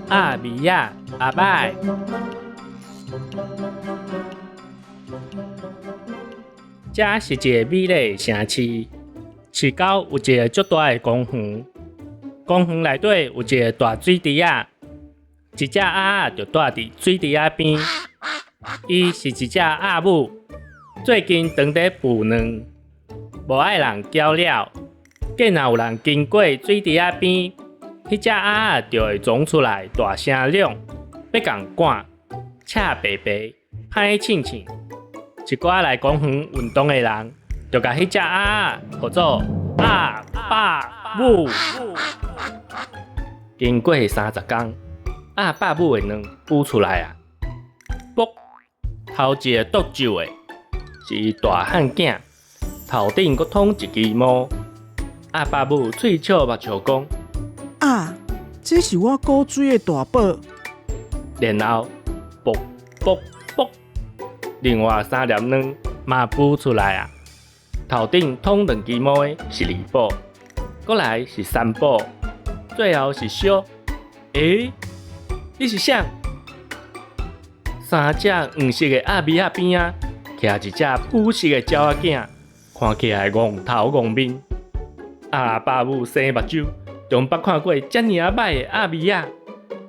鴨米仔阿歹，這是一个美麗的城市，市郊有一个足大的公園，公園內底有一个大水池仔，一隻鴨仔就蹛佇水池仔邊，伊是一隻鴨母，最近當佇孵卵，無愛人攪擾，見若有人經過水池仔邊，彼隻鴨仔就會衝出來，大聲嚷，欲共趕，赤白白，歹凊凊。一寡來公園運動的人，就共彼隻鴨仔號做鴨爸母。經過30工，鴨爸母的卵孵出來啊！卜，頭一个獨手的是伊大漢囝，頭頂閣捅一支毛。鴨爸母喙笑目笑講：啊，這是我古錐的大寶。然後，卜卜卜，另外三粒卵嘛孵出來啊！頭頂捅兩支毛的是二寶，閣來是三寶，最後是小。欸，你是啥？三隻黃色的鴨米仔邊仔，徛一隻紫色的鳥仔囝，看起來戇頭戇面。鴨爸母生目睭，從捌看過遮爾仔歹的鴨米仔，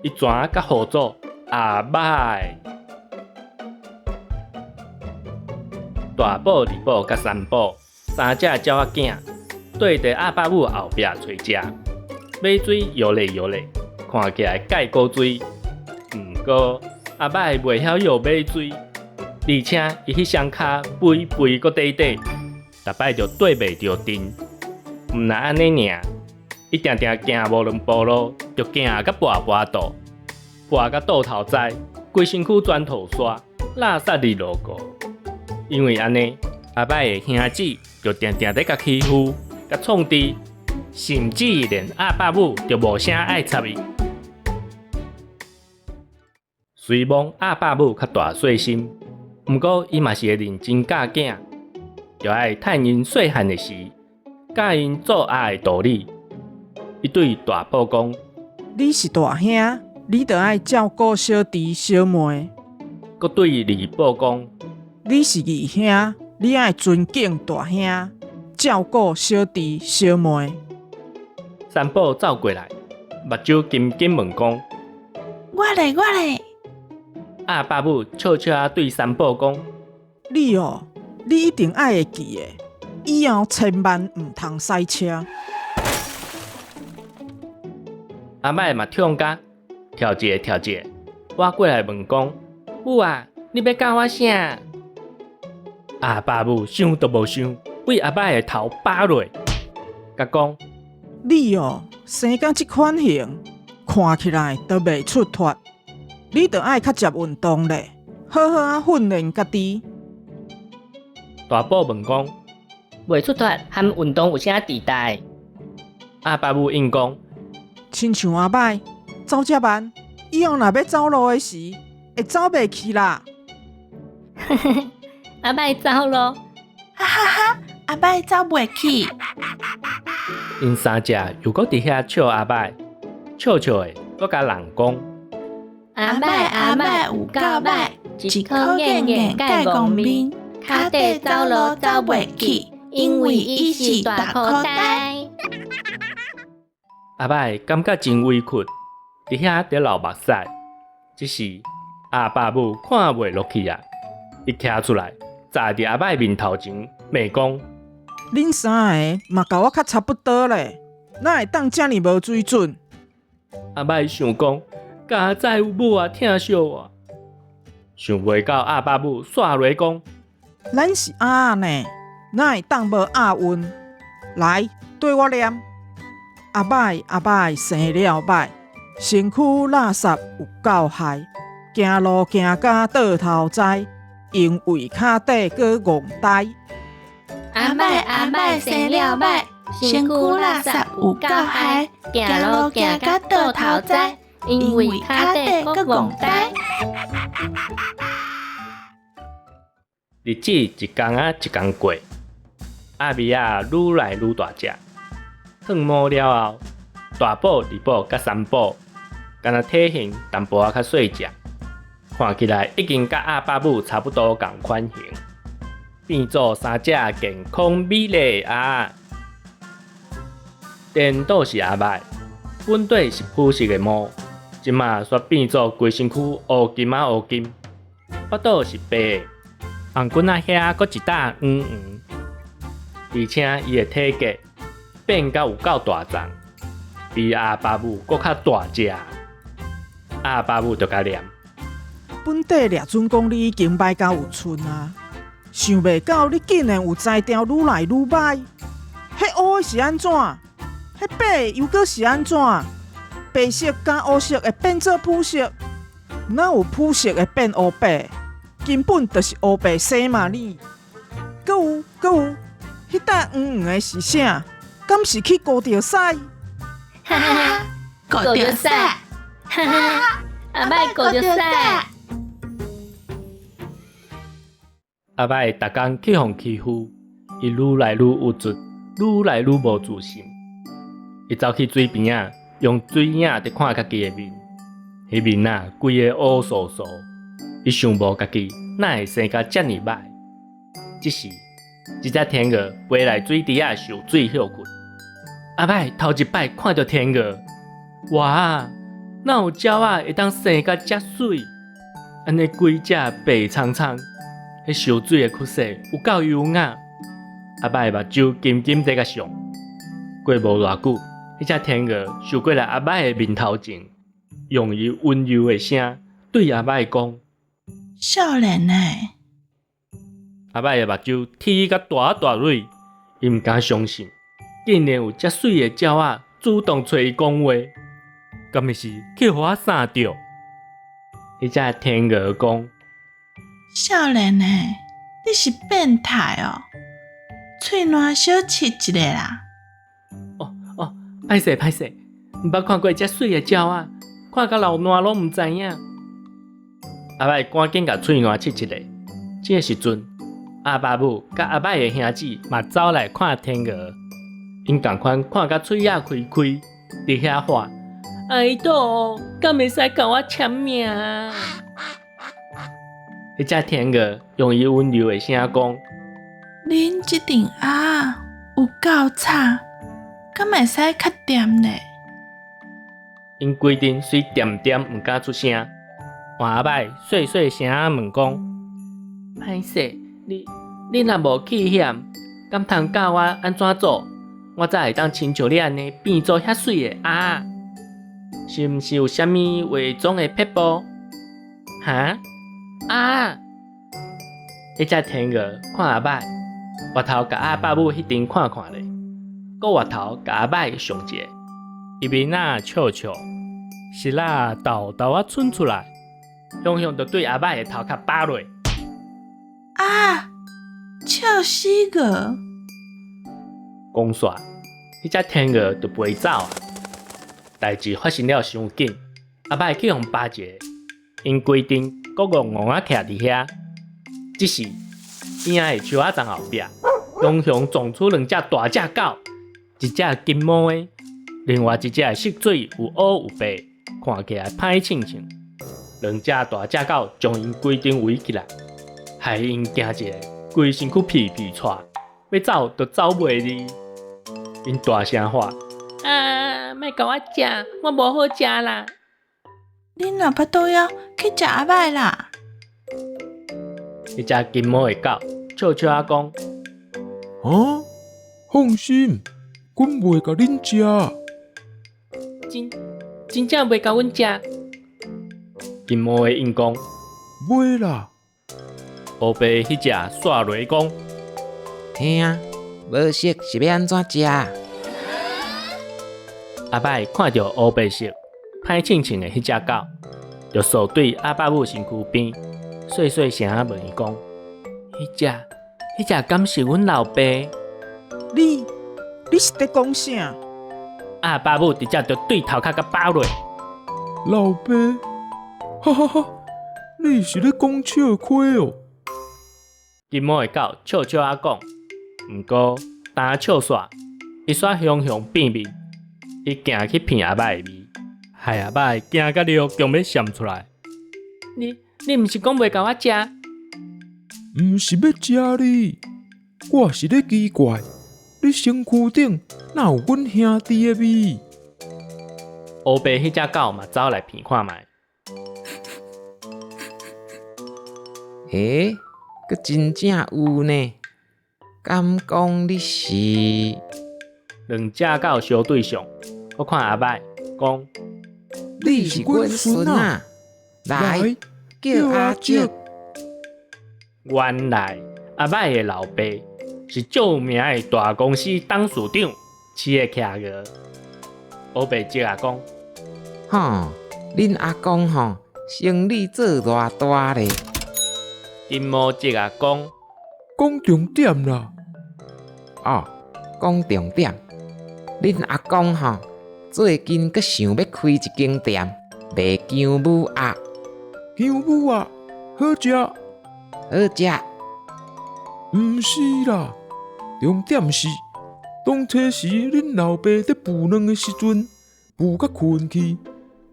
伊全共號做阿歹。大寶、二寶佮三寶三隻鳥仔囝，綴佇鴨爸母後壁揣食，尾椎搖咧搖咧，看起來蓋古錐。毋過阿歹袂曉搖尾椎，而且伊彼雙跤肥肥閣短短，逐擺就綴袂著陣。毋若按呢爾，伊定定行無兩步路，就行甲跋跋倒，跋甲倒頭栽，規身軀全塗沙，垃圾佇路過。因為按呢，阿歹的兄姊就定定咧共欺負、共創治，甚至連鴨爸母就無啥愛插伊。雖罔鴨爸母較大細心，毋過伊嘛是會認真教囝，就愛趁𪜶細漢的時，教𪜶做鴨的道理。伊對大寶講：你是大兄，你著愛照顧小弟小妹。閣對二寶講：你是二兄，你愛尊敬大兄，照顧小弟小妹。三寶走過來，目睭金金問講：我咧，我咧。鴨爸母笑笑仔對三寶講：你哦，你一定愛會記的，以後千萬毋通駛車。阿歹嘛痛甲跳一下跳一下，倚過來問講：母啊，你欲教我啥？鴨爸母想都無想，對阿歹的頭巴落，共講：你哦，生甲這款形，看起來都袂出脫。你著愛較捷運動咧，好好仔訓練家己。大寶問講：袂出脫和運動有啥佇代？鴨爸母應講：親像阿歹走遮慢，以後若欲走路的時，會走袂去啦。阿歹走路，哈哈哈！阿歹走袂去。𪜶三隻又閣佇遐笑阿歹，笑笑的，閣共人講：阿歹阿歹有夠歹，一箍硬硬蓋戇面，跤底走路走袂去，因為伊是大箍呆。阿歹感覺真委屈，佇遐佇流目屎。這時，鴨爸母看袂落去啊，伊徛出來，跩佇阿歹面頭前罵講：恁三个嘛佮我較差不多咧，哪會當遮爾無水準？阿歹想講，佳哉有母仔疼惜我，想袂到鴨爸母煞落講：咱是鴨仔呢，哪會當無押韻？來，綴我念。阿歹阿歹生了歹，身軀垃圾有夠害，行路行甲倒頭栽，因為跤底閣戇呆。阿歹阿歹生了歹，身軀垃圾有夠害，行路行甲倒頭栽，因為跤底閣戇呆。日子一工仔一工過，鴨米仔愈來愈大隻。褪毛了後，大寶、二寶佮三寶，敢若體型淡薄仔較細隻，看起來已經佮阿爸母差不多仝款型，變做三隻健康美麗的鴨。顛倒是阿䆀，本底是膚色的毛，這馬煞變做規身軀烏金仔烏金，腹肚是白的，頷頸仔遐閣一搭黃黃，而且伊的體格變甲有夠大叢，比阿爸母閣較大隻。阿爸母就共念：本底掠準講你已經䆀甲有賰啊，想袂到你竟然有才調愈來愈䆀。彼烏的是按怎？彼白的又閣是按怎？白色佮烏色會變做膚色？哪有膚色會變烏白？根本就是烏白生嘛你！閣有閣有，彼搭黃黃的是啥？敢是去糊著屎？哈哈哈，糊著屎！哈哈哈，阿䆀糊著屎！阿䆀逐工去予欺負，伊愈來愈鬱卒，愈來愈無自信。伊走去水邊仔，用水影佇看家己的面，彼面仔規个烏趖趖。伊想無家己哪會生甲遮爾䆀。這時，一隻天鵝飛來水池仔受水歇睏。阿䆀頭一擺看著天鵝，哇！哪有鳥仔會當生甲遮媠？按呢規隻白蒼蒼，彼受水的曲線有夠優雅。阿䆀目睭緊緊佇共賞。過無偌久，彼隻天鵝踅過來阿䆀的面頭前，用伊溫柔的聲對阿䆀講：少年欸！阿䆀的目睭啼甲大大蕊，伊毋敢相信，竟然有遮媠的鳥仔主動揣伊講話，敢會是去予我捎著？彼隻天鵝講：少年欸，你是變態哦！喙瀾小拭一下啦！哦哦，歹勢歹勢，毋捌看過遮媠的鳥仔，看甲流瀾攏毋知影。阿䆀趕緊共喙瀾拭一下。這个時陣，阿爸母佮阿䆀的兄姊嘛走來看天鵝，𪜶仝款看甲喙仔開開，佇遐喊：哎噠，敢會使共我簽名？彼隻天鵝用伊溫柔的聲講：恁這陣鴨有夠吵，敢會使較恬咧？𪜶規陣雖恬恬毋敢出聲，換阿䆀細細聲仔問講：歹勢，你你若無氣嫌，敢通教我按怎做，我才會當親像你按呢變做遐媠的鴨？是毋是有啥物化妝的撇步？哈？啊！彼隻天鵝看阿䆀，回頭共阿爸母彼陣看看咧，閣回頭共阿䆀相一下，伊面仔笑笑，舌仔豆豆仔伸出來，雄雄就對阿䆀的頭殼打落。啊！笑死我！講煞，彼隻天鵝就飛走啊！代誌發生了傷緊，阿䆀去予巴一下，𪜶規陣閣戇戇仔徛佇遐。這時，邊仔的樹仔叢後壁，雄雄撞出兩隻大隻狗，一隻金毛的，另外一隻的色水有烏有白，看起來歹稱稱。兩隻大隻狗將𪜶規陣圍起來，害𪜶驚一下，規身軀皮皮掣，欲走都走袂離。𪜶大聲喊：啊！莫共我食，我無好食啦！恁若腹肚枵，去食阿䆀啦！彼隻金毛的狗笑笑仔講：啊，放心，阮袂共恁食。真真正袂共阮食？金毛的應講：袂啦。烏白彼隻煞落講：嘿啊，無色是欲按怎食？阿䆀看著烏白色歹稱稱的彼隻狗，就踅對阿爸母身軀邊，細細聲仔問伊講：彼隻，彼隻敢是阮老爸？你，你是佇講啥？阿爸母直接就對頭殼共巴落。老爸，哈哈哈，你是咧講笑話哦？金毛的狗笑笑仔講，毋過焦笑煞，伊煞雄雄變面，伊行去闻阿歹的味，害阿歹驚甲尿強欲潲出來。你毋是講袂共我食？毋是欲食你，我是咧奇怪，你身軀頂哪有阮兄弟的味？烏白彼隻狗嘛走來闻看覓。欸，閣真正有呢？敢講你是？兩隻狗相對相，閣看阿歹，講：你是阮孫仔，來叫阿叔。原來阿歹的老爸是著名的大公司董事長，飼的企鵝。烏白叔仔講：吼，恁阿公吼，生意做偌大咧？金毛叔仔講：講重點啦！哦，講重點，恁阿公吼，最近閣想欲開一間店，賣薑母鴨。薑母鴨好食，好食。毋是啦，重點是當初時恁老爸佇孵卵的時陣，孵甲睏去，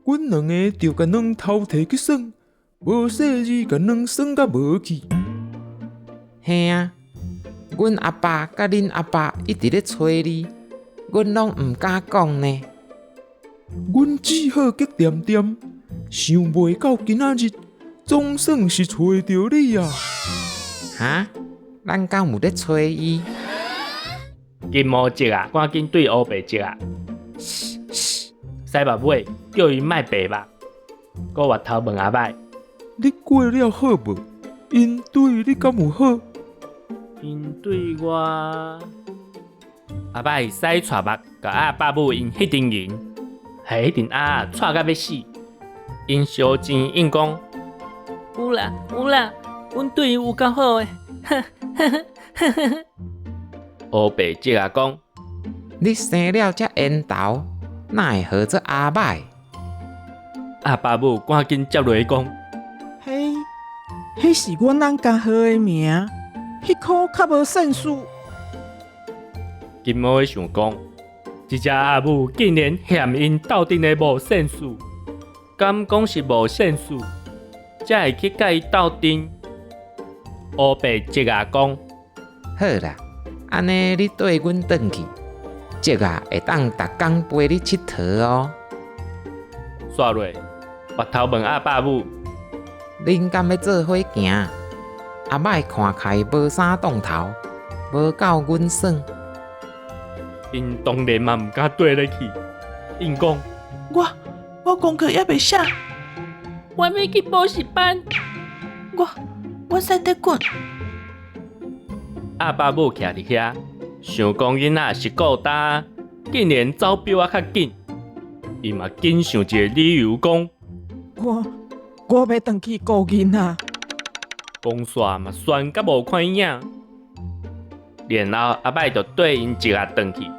阮兩个就共卵偷提去耍，無細膩共卵耍甲無去。嘿啊，阮阿爸佮恁阿爸一直咧揣你，阮攏毋敢講呢。阮只好激恬恬，想袂到今仔日總算是揣著你啊！哈？咱敢有咧揣伊？金毛叔仔趕緊對烏白叔仔，噓噓，使目尾叫伊莫白目，閣回頭問阿歹：你過了好無？𪜶對你敢有好？𪜶對我，阿歹使掣目，共阿爸母𪜶彼陣人，害彼陣鴨仔掣甲欲死。𪜶相爭應講：有啦有啦，阮對伊有夠好的。呵呵呵呵呵。烏白叔仔講：你生了遮緣投，哪會號做阿歹？阿爸母趕緊接落去講：彼，彼是阮翁共號的名，彼箍較無善事。金毛想講，這隻鴨母竟然嫌𪜶鬥陣的無善事，敢講是無善事，才會去佮伊鬥陣。烏白叔仔講：好啦，按呢你綴阮轉去，叔仔會當逐工陪你𨑨迌哦。煞落，回頭問阿爸母：恁敢欲做伙行？阿歹看起來無啥當頭，無夠阮耍。𪜶當然嘛毋敢綴咧去。𪜶講：我功課猶未寫，我欲去補習班。我駛得滾。阿爸母徛佇遐，想講囡仔是顧焦，竟然走比我較緊。伊嘛緊想一个理由講：我欲轉去顧囡仔。講煞嘛旋甲無看影。然後阿歹就綴𪜶叔仔轉去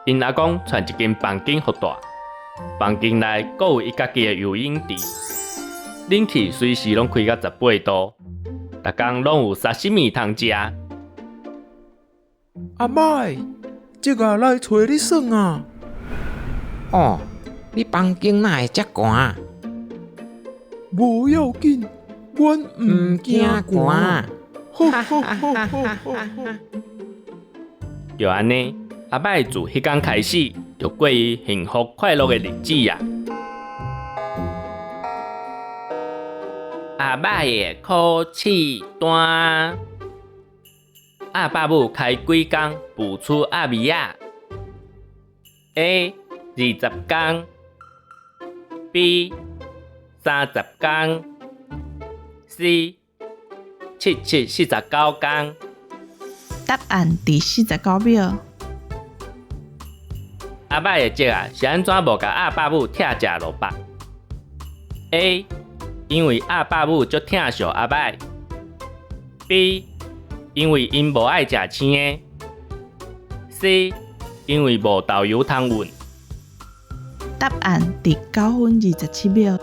，𪜶阿公跩一間房間予蹛，房間內閣有伊家己的游泳池，冷氣隨時攏開到18度，逐工攏有沙西米通食。阿歹，叔仔來揣你耍啊！哦，你房間哪會遮寒？無要緊，阮毋驚寒。哈哈哈哈哈！就按呢，阿歹自彼工開始，就過伊幸福快樂的日子啊！阿歹的考試單，阿爸母開幾工孵出鴨米仔？A. 20工，B. 30工，C. 7 7 49工。答案佇49秒。阿歹的叔仔是按怎無共阿爸母拆食蘿蔔？A. 因為阿爸母足疼惜阿歹。B. 因為𪜶無愛食青的。C. 因為無豆油通運。答案佇9分27秒。